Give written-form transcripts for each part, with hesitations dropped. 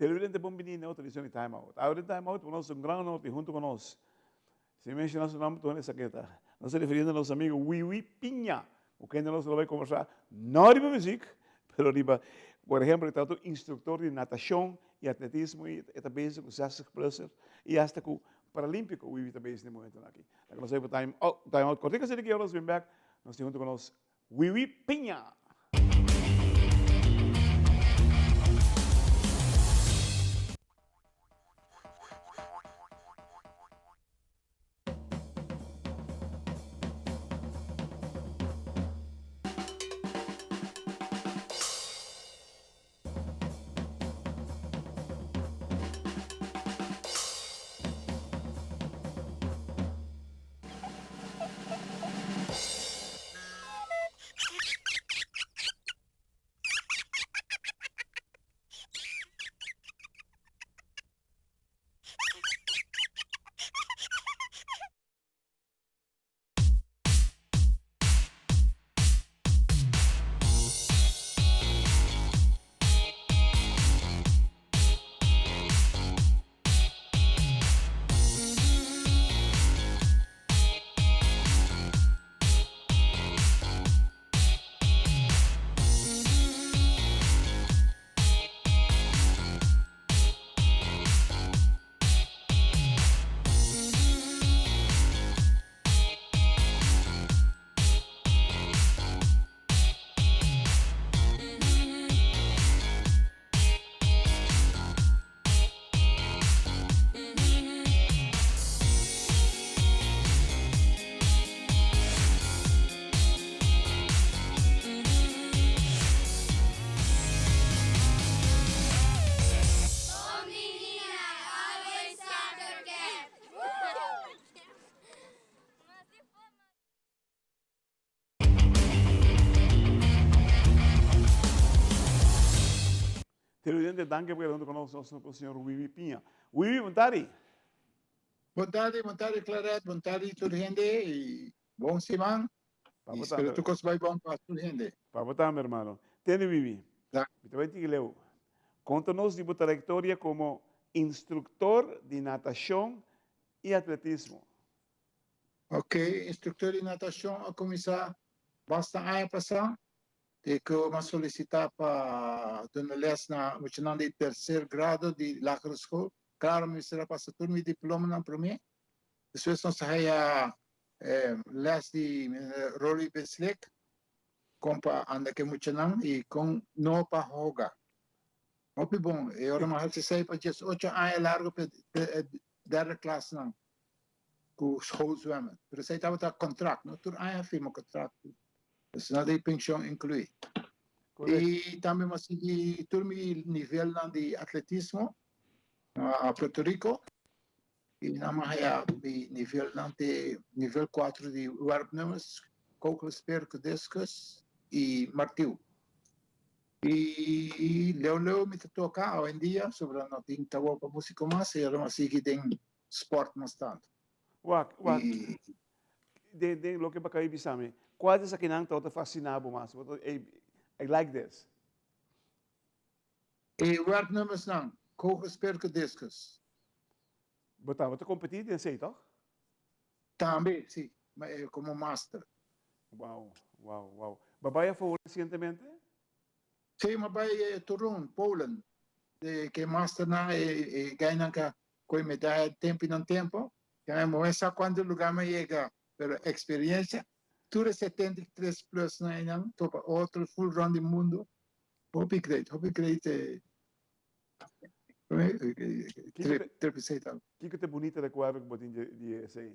Televidente bon bini na otro edicion di Time Out. Awe den Time Out bo nos un gran honor di hunto cu nos. Si menciona su nomber tur hende sa ken ta. Nos ta refiriendo na nos amigo Wiwi Piña, cu kende nos lo bay conversa no riba muziek, pero riba, por ehempel, e ta otro instructor di natacion y atletismo y e ta bezig cu 60 plusser y hasta cu Paralimpico Wiwi ta bezig na e momentonan aki. Laga nos bay pa Time Out, Time Out cortico asina ki ora nos bin bek, nos tin hunto cu nos Wiwi Piña! Televidente, danki pa keda huntu ku nos, nos ku señor Wiwi Piña. Wiwi, bon tardi. Bon tardi, bon tardi Claret, bon tardi tur hende y bon siman. Pa Y bo espero tambe. tur cos bay bon pa tur hende. Pa bo tambe, hermano. Tende Wiwi, Da. mi ta bay tiki leu. Konta nos di bo trayectoria komo instruktor di natashon y atletismo. Ok, instructor di natacion a cuminsa basta aña pasa, te cu m'a solicita pa duna les na muchanan di tercer grado di lagere school. Claro, mi mester a pasa tur mi diplomanan prome. Despues nos a haya les di meneer Roly Beslik con pa anda cu e muchanan y con no pa hoga. Hopi bon, e ora m'a haci esey pa diesocho aña largo pa e derde klasnan. Ku schoolzwemmen. Pero esei tabata kontrakt, no tur aña firma kontrakt. Dus no di penshon inkluí. I tambe mi a sigui tur mi nivelnan di atletismo na Puerto Rico. I nan mi a haya mi nivelnan te nivel kuater di werpnummers, kogelspeer ku discus i martiu. I leu leu mi ta toka awendia, sobra no tin tabou pa musiko mas, i ora mi a sigui den sport mas tantu. Wak, wak, den, den loke bo a kaba di bisa mi, kual di esakinan tabata fasina bo mas? Bo ta, ey, I like this. E werknummersnan, kogelspeer ku diskus. Bo tabata kompetí den esei, tòg? Tambe, si, komo master. Wow, wow, wow. Bo a bai afó resientemente? Sí, mi a bai Torun, Polen, de ke masternan, e gainan ka Koe medaya tempo i nan tempo, ya mi moe sa kuantu lugar mi a yega, pero experiencia, tur e 73 plus nan einan topa otro full rond di mundo, hopi great, hopi great trip, trip esei ta. Kiko ta e bunita rekuerdo ku bo tin di esei?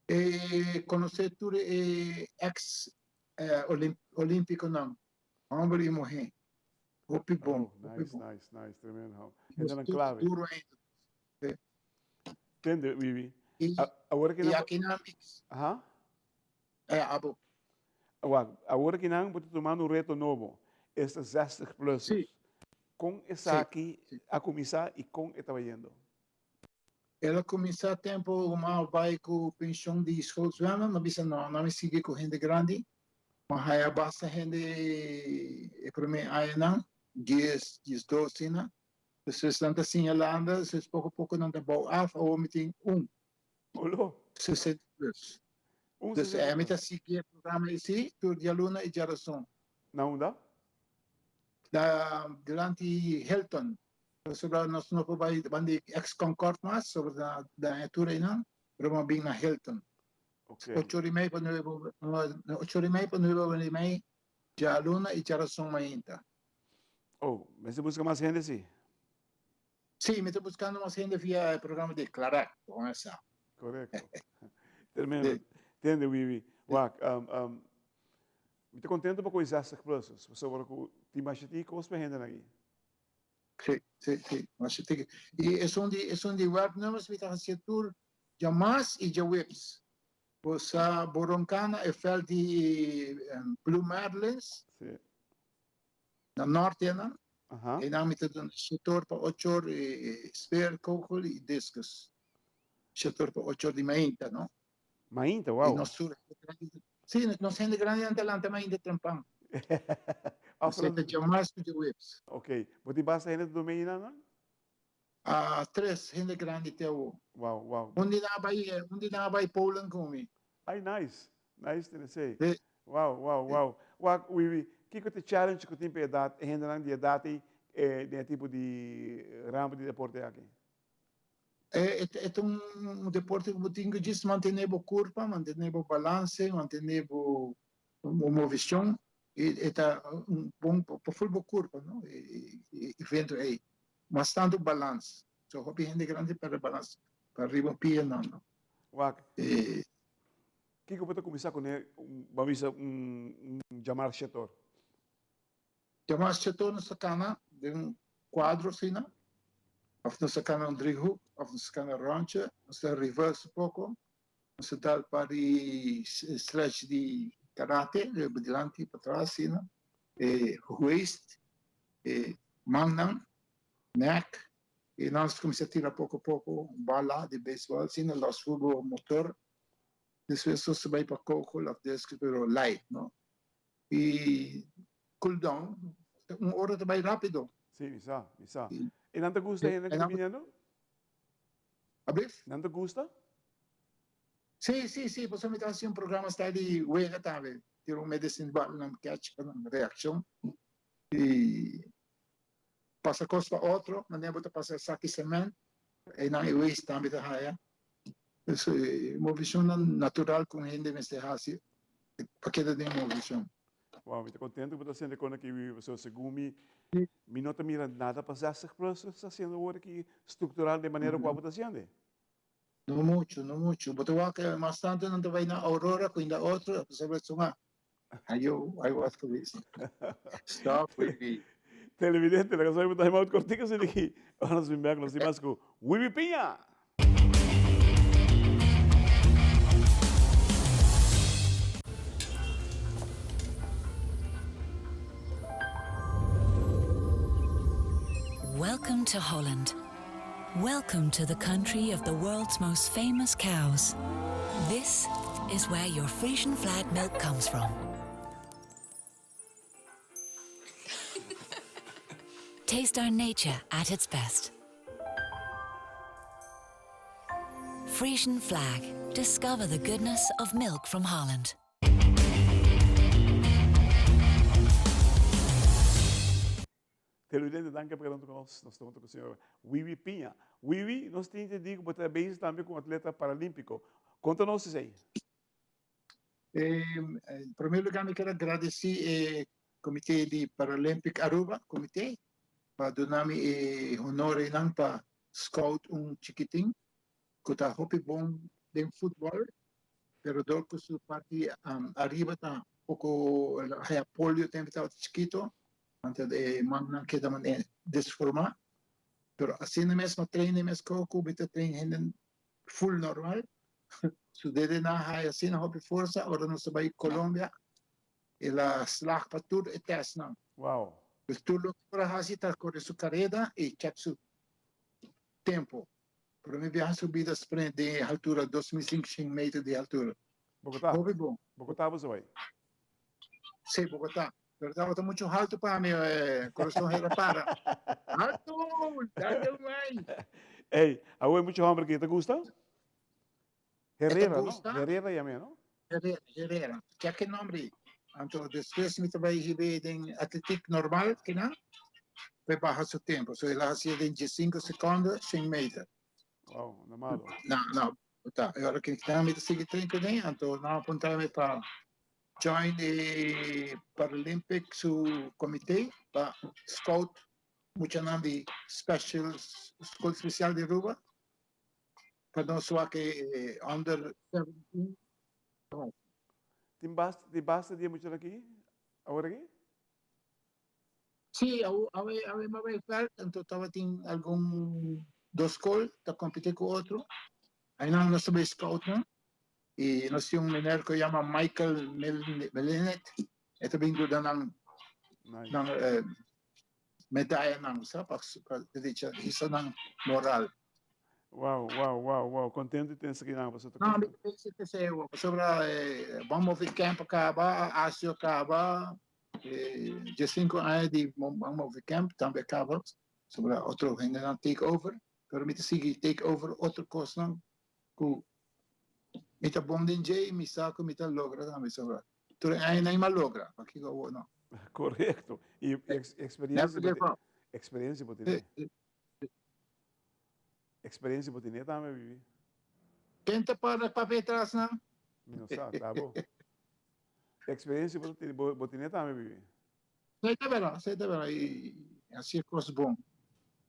E konosé tur e ex olimpiconan, homber i muhé. Hopi bon. Oh, nice, nice, nice, tremendo. Hou. Hendenan clave. Duro ainda. Sí. Tende, Wiwi. Y, Awor y aki nan mix. Aha. Eh, abo. Awor, awor aki nan bo ta tumando un reto nobo. Esta 60 plus. Sí. Kon esaki a kuminsá i kon e ta bayendo? El a kuminsá tempu mi a bai ku penshon di schoolzwemmen, mi a bisa no, no mi sigui ku hende grandi. Mi a haya basta hende e promé añanan. 10, 12 asina. Despues nan ta siña landa, despues poko poko nan ta bou af, awor mi tin un. Olo. 60 plus. Un Dus 60 mi ta plus. sigui e programa esi tur dialuna i diarason. Na unda? Na dilanti Hilton. Pasobra nos no por bai banda di ex Concord mas, sobra na daña tur einan, pero bo a bin na Hilton. Ok. Ocho ora i mei pa nuebe, ocho ora i mei pa nuebe ora i mei djaluna i djarason mainta. Oh, mester buska mas hende si? Sí, mi ta buskando mas hende via e programa di Clarec, bo a sa. Korekto. Tremendo. Tende, Wiwi. Wak, mi ta kontento pa ku e zestig pluses, pasobra ku tin masha tin kos pa hendenan aki. Sí, sí, sí. Masha tiki. I esun di, esun di webnummers mi ta hasié tur djamas i djaweps. Bo sa Boroncana e veld di Blue Marlins. Sí. Na norte nan. Aha. Einan mi ta duna shetor pa ochor e speer, kogel i discus. Shetor pa ochor di mainta, no? Mainta, I wow. nos tur hende grandi. Sí, nos hende grandi nan ta lanta mainta trempan. Of Esei ta djamas ku djaweps. Ok. Bo tin basta hende ta durmi einan nan? Ah, tres hende grandi te awo. Wow, wow. Un di nan a bai, un di nan a bai Polen ku mi. Ay, nice. Nice Tennessee. Sí. Wow, wow, wow. Wak, Wiwi, kiko ta e challenge ku tin pa edat, e hendenan di edat ei den e tipo di ramo di deporte aki? E e ta un deporte ku bo tin ku djis mantené bo kurpa, mantené bo balanse, mantené bo movishon i e ta un bon pa ful bo kurpa no e evento ei. Mas tantu balans. So hopi hende grandi pèrdè balans pa riba un pia nan no. Wak, kiko bo ta kuminsá kuné, bo a bisa un djamar shetor? Djamas shetor nos ta kana den un kuadro asina, òf nos ta kana un driehoek, òf nos ta kana ròntje, nos ta reverse poko, nos ta dal par di stretch di karate, riba dilanti patras asina, e waist, e mannan, nek, i nan nos ta kuminsá tira poko poko bala di beisbòl asina, lòs fugo motor, despues nos ta bai pa kogel òf deske pero light no. I cool down, un ora ta bai rapido. Sí, mi sa, mi sa. I nan ta gusta hende ku ta biniendo? Ablief? Nan ta gusta? Sí, sí, sí, pasobra mi ta hasi un programa style di wega tambe. Tira un medicine ball nan catch pa nan reaccion. I pasa cos pa otro, manera bo ta pasa saki cement, einan e waste tambe ta haya. Pues e movicionnan natural cu un hende mester haci pa keda den movicion. Wow, mi ta contento cu bo ta haciendo e con aki, Wiwi, pasobra segun mi, mi no ta mira nada pa zestig plus cu ta haciendo awor aki structural den manera cu abo ta haciendo. No mucho, no mucho. Bo ta wak mas tanto nan ta bay na Aurora cu inda otro, pasobra esun a Ayo, ay wat geweest. Stop, Wiwi. Televidente, laga sabi bo ta hema out cortico asina aki. Ora nos bin bek nos tin mas cu Wiwi Piña! Welcome to Holland. Welcome to the country of the world's most famous cows. This is where your Frisian flag milk comes from. Taste our nature at its best. Frisian flag. Discover the goodness of milk from Holland. Televidente danki pa keda huntu ku nos. Nos ta huntu ku señor Wiwi Piña. Wiwi, nos tin entendí ku bo ta bezig tambe ku un atleta paralímpiko. Konta nos esei. En primer lugar mi kier a gradesí e Comité di Paralympic Aruba, comité, pa duna mi e honor einan pa scout un chikitin ku ta hopi bon den futbòl, pero dor ku su parti ariba ta poko haya polio tempu e tabata chikito, Anto e mannan keda manera desformá. Pero asina mes m'a train e mes kou ku mi ta train hende full normal. Su dedenan haya asina hopi forsa ora nos a bai Colombia el a slag pa tur e testnan. Wow. Pues tur loke por a hasi ta kore su kareda i chèk su tempo. Prome biaha su bida sprint den e haltura 2500 meter di haltura. Bogotá. Hopi bon. Bogotá bo sa bai? Sí, Bogotá. Pero tabata mucho halto pa mi, corazón era para. Halto, dale mai. Ey, awe mucho hombre que te gusta? Herrera, no? Herrera yam'é, no? Herrera, Herrera. Check e nombre ei. Anto despues mi ta bai hib'é den atletiek normal kinan, p'e baha su tempo. So el a hasié den diesinco seconde, shen meter. Wow, no malo. No, no, ta. E ora kinan mi ta sigui train kuné, anto nan a puntra mi pa join e Paralympic su comité pa scout muchanan di special, school special di Aruba. Pa nos wak e under 17. Tin basta, tin basta di e muchanan aki awor aki? Sí, awe, awe mi a bai veld, anto tabatin algun dos skol ta kompetí ku otro. Ainan nos ta bai scoutnan i nos tin un meneer ku yama Michael Melinet, e ta bin duda nan nan medayanan, sa, pa pa hisa nan moral. Wow, wow, wow, wow. Contento di ten esaki nan. Pasobra No, mi ta pensa esei awor. Pasobra Bon Move Camp a caba, ASIO a caba, 15 aña di Bon Move Camp tambe a caba. Pasobra otro hendenan take over. Pero mi ta sigui take over otro cosnan cu mi ta bon den dje y mi sa cu mi ta logra tambe. Pasobra tur e añanan mi a logra, pakico awor no? Correcto. Y experiencia bo tin, experiencia bo tene. Experiencia bo tene tambe, Bibi. Ken ta para papia atras nan? Mi no sa, ta bo. Experiencia bo tene, bo tene tambe, Bibi. Esei ta bera, esei ta bera y haci e cos bon.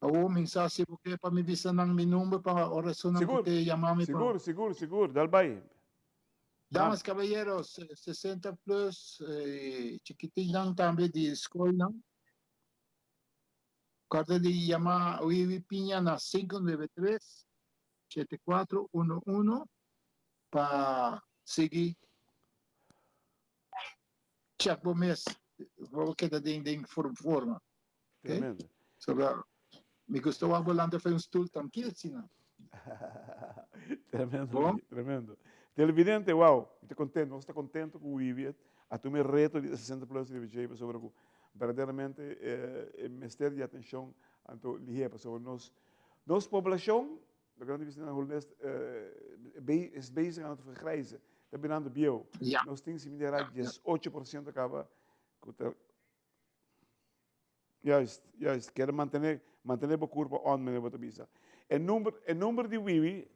Awor mi sa si bo ke pa mi bisa nan mi number pa ora esunnan cu ke yama mi pa. Sigur, sigur, sigur, dal bay. Damas, caballeros, 60 plus, chikitinnan tambe di scolnan. Corda di yama Wiwi Piña na 593 7411 pa sigui check bo mes bo keda den den forma. Tremendo. Sobra mi gusta wak bo lanta fai un stoel trankil asina. Tremendo, bon? Tremendo. Televidente, wow, mi ta contento, nos ta contento cu Wiwi a tuma e reto di 60 plus riba dje pasobra cu Berdaderamente e mester di atencion anto lihé pasobra nos nos poblacion, lo ke nan ta bisa na Hulandes, is bezig aan het vergrijzen, ta birando bieu. Nos tin si mi ta era 18% caba cu ta Juist, juist, kere mantene mantene bo curpa on manera bo ta bisa. E number e number di Wiwi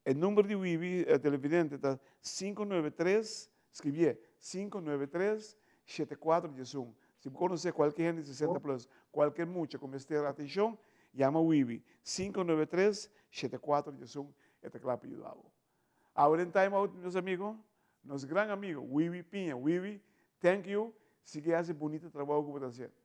E number di Wiwi televidente ta 593, scribié, 593 7411. Si bo conoce cualke hende di 60 plus, cualke mucha cu mester atencion, yama Wiwi, 593 7411, e ta cla pa yuda bo. Awe den Time Out, nos amigo, nos gran amigo Wiwi Piña. Wiwi, thank you, sigui haci bunita trabou cu bo ta haciendo.